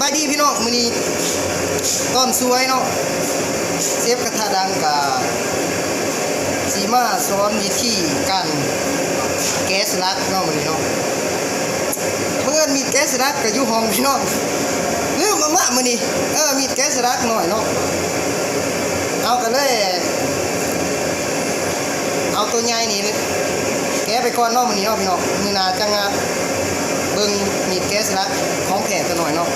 ສະບາຍດີພີ່ນ້ອງ ມື້ນີ້ຕອນສວຍເນາະ ເຊຟກະທະດັງກະຊິມາສອນວິທີການແກະສະຫຼັກເນາະ ມື້ນີ້ເນາະ. ບັງເອີນມີດແກະສະຫຼັກກະຢູ່ຫ້ອງພີ່ນ້ອງ ລືມເອົາມາມື້ນີ້ ເອີ ມີດແກະສະຫຼັກນ້ອຍເນາະ ເຮົາກະເລີຍ ເອົາໂຕໃຫຍ່ນີ້ແກະໄປກ່ອນເນາະ ມື້ນີ້ເນາະພີ່ນ້ອງ. ມື້ໜ້າຈັ່ງມາເບິ່ງມີດແກະສະຫຼັກຂອງແທ້ໂຕນ້ອຍເນາະ.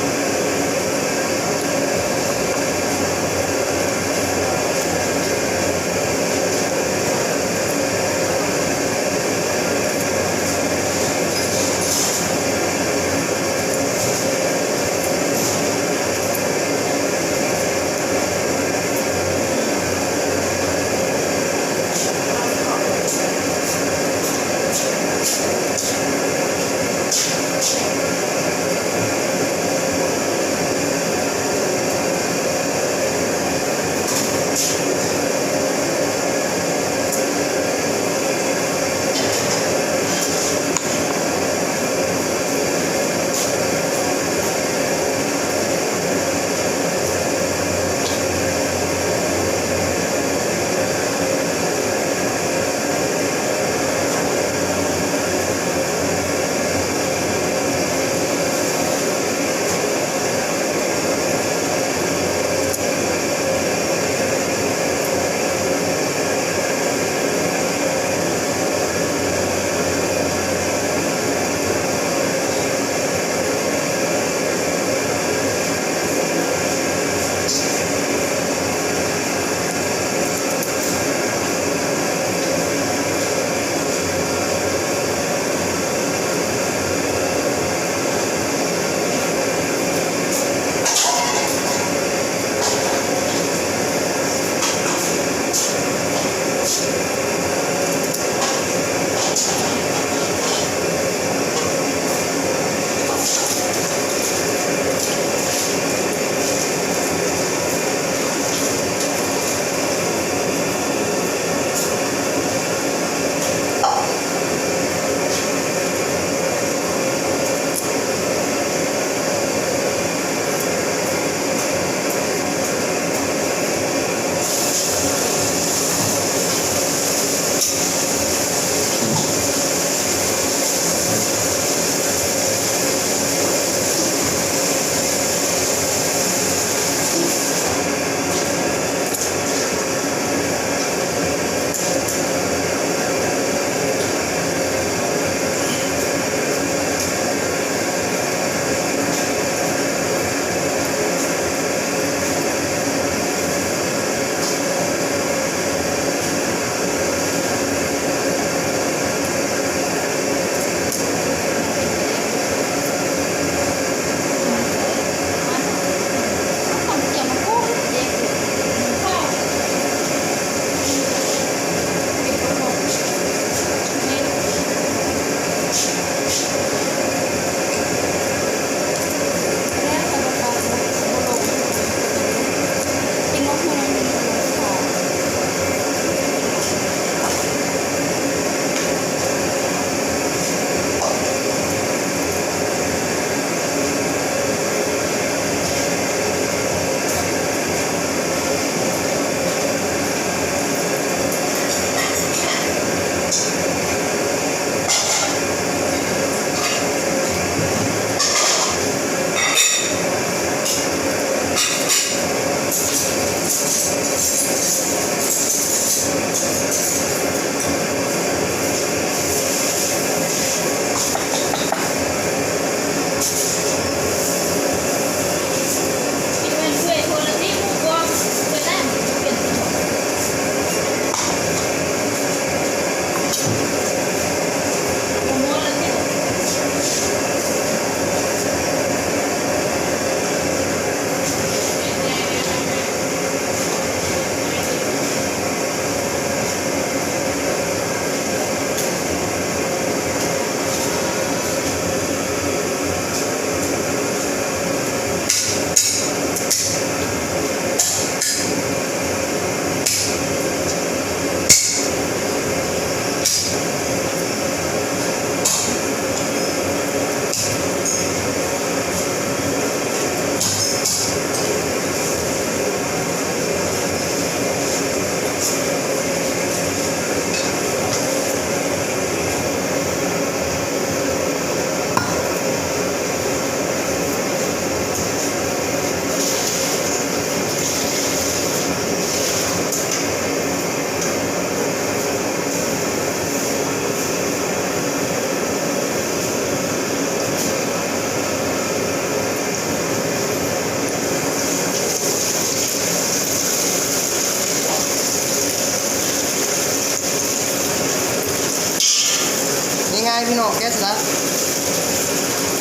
ພີ່ນ້ອງ ແກະສະຫຼັກ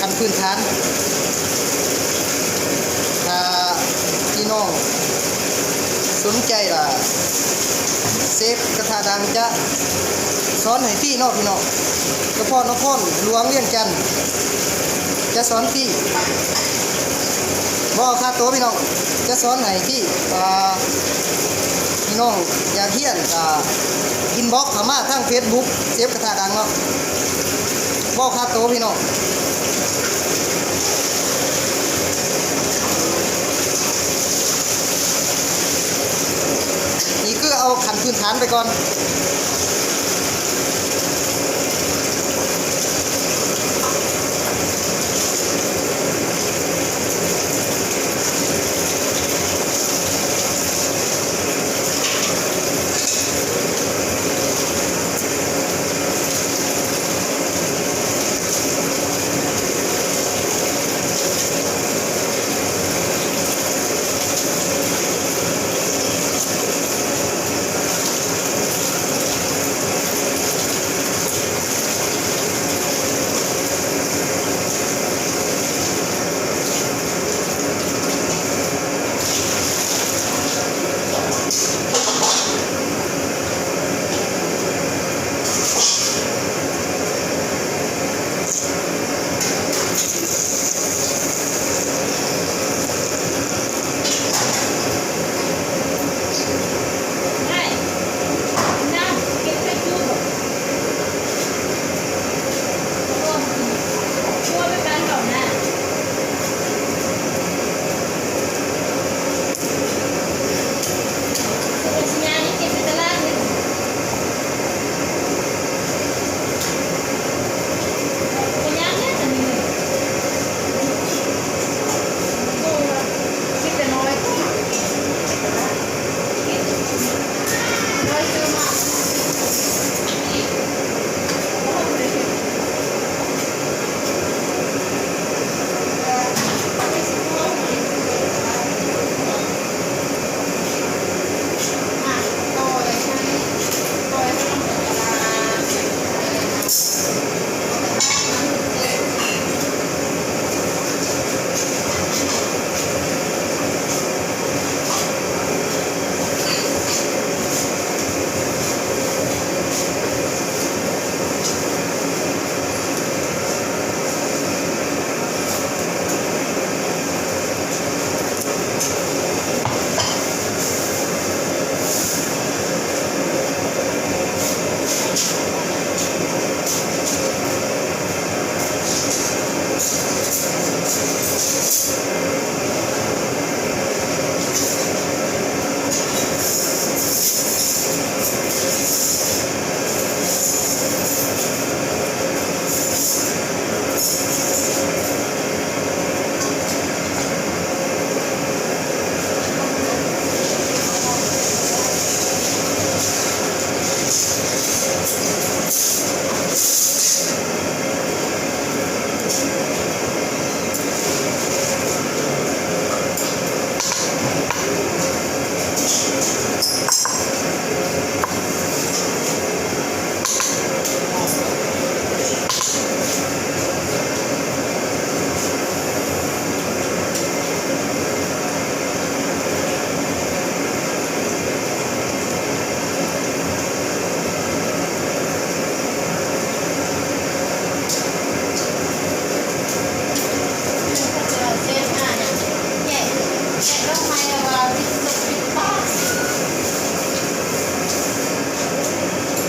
ຂັ້ນພື້ນຖານ ຖ້າພີ່ນ້ອງສົນໃຈລະ ເຊຟກະທະດັງຈະສອນໃຫ້ຟຣີເນາະພີ່ນ້ອງ ສະເພາະນະຄອນຫຼວງວຽງຈັນ ຈະສອນຟຣີ ບໍ່ເອົາຄ່າໂຕພີ່ນ້ອງ ຈະສອນໃຫ້ຟຣີ ຖ້າພີ່ນ້ອງຢາກຮຽນກະອິນບັອກເຂົ້າມາທາງເຟສບຸກ ເຊຟກະທະດັງເນາະ ບໍ່ເອົາຄ່າໂຕພີ່ນ້ອງ. ນີ້ຄືເອົາຂັ້ນພື້ນຖານໄປກ່ອນ.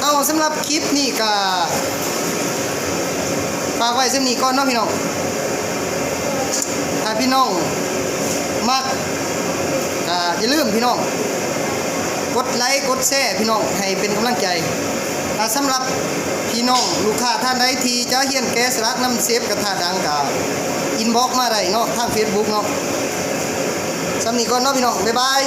ເອົາ ສຳລັບຄລິບນີ້ກະຝາກໄວ້ສ່ຳນີ້ກ່ອນເນາະພີ່ນ້ອງ. ຖ້າພີ່ນ້ອງມັກ ກະຢ່າລືມພີ່ນ້ອງ ກົດໄລກົດແຊພີ່ນ້ອງ ໃຫ້ເປັນກຳລັງໃຈ. ຖ້າສຳລັບພີ່ນ້ອງລູກຄ້າທ່ານໃດທີ່ຈະຮຽນແກະສະຫຼັກນຳເຊຟກະທະດັງ ກະອິນບັອກມາໄດ້ເນາະ ທາງເຟສບຸກເນາະ. ສ່ຳນີ້ກ່ອນເນາະພີ່ນ້ອງ ບາຍບາຍ.